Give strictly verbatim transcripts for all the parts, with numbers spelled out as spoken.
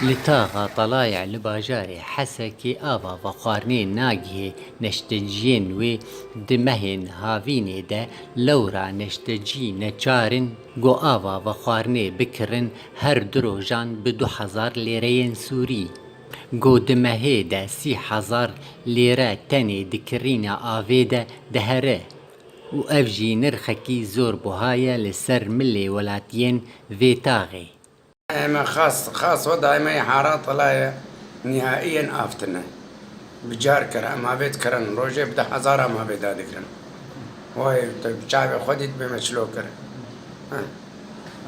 Li taxa Talayê li bajarê Hesekê ava vexwarinê nagihê neşteciyên wê di mehên havînê de lewra neştecî neçar in ku ava vexwarinê bikirin her du rojan bi du hezar lêreyên sûrî. Ku di mehê de sî hezar lêre tenê di kirîna avê de dihere û ev jî nirxekî zor buha ye li ser milê welatiyên vê taxê. Eme xas, xas o daîme hara telaye nihaiyen aftine. Bi car kir, em avê dikirin, rojê bi du hezar em avê dadikirin. Vay, tu bi çavê xwe dît bê me çilo kir. Heh.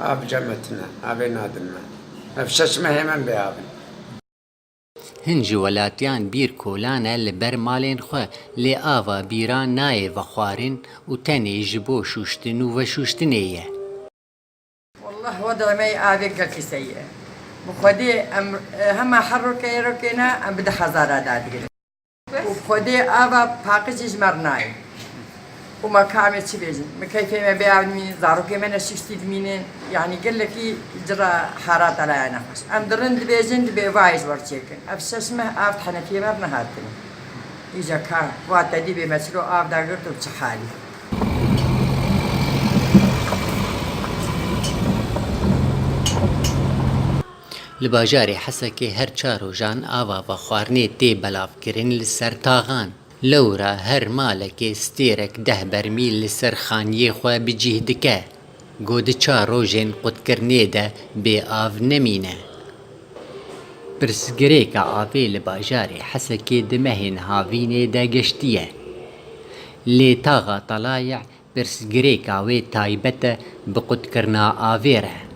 Av cem me tine, avê nadin me. Ev şeş mehê me bê avin. Hin ji welatiyan bîr kolan e li ber malên xwe, lê ava bîran nayê vexwarin û tenê ji bo şûştin û veşûştinê ye. Wallah, wedayê me yê avê gelkî sey e. Bi Xwedê em, e, hema her rokeyê rokê ne, em bi du hezara dadigirin. Û bi Xwedê ava paqijî ji me re nayê. Û me ka em ê çi bêjin? Me keyfê me bê av dimînin, zarokê me ne şûştî dimînin. Yanî gelekî cira hara telaya nexweş. Em dirin dibêjin, dibê vayê ji we re çêkin. Ev şeş meh av di henefiyê me re nehatine. Îca ka, va te dî bê me çilo av dagirt û bi çi halî? Li bajarê Hesekê her çar rojan ava vexwarinê tê belavkirin li ser taxan. Lewra her malekê stêrek deh bermîl li ser xaniyê xwe bi cih dike. Ku di çar rojên qutkirinê de bê av nemîne. Pirsgirêka avê li bajarê Hesekê di mehên havînê de geştiye. Lê taxa Talayê pirsgirêka wê taybet e bi qutkirina avê re.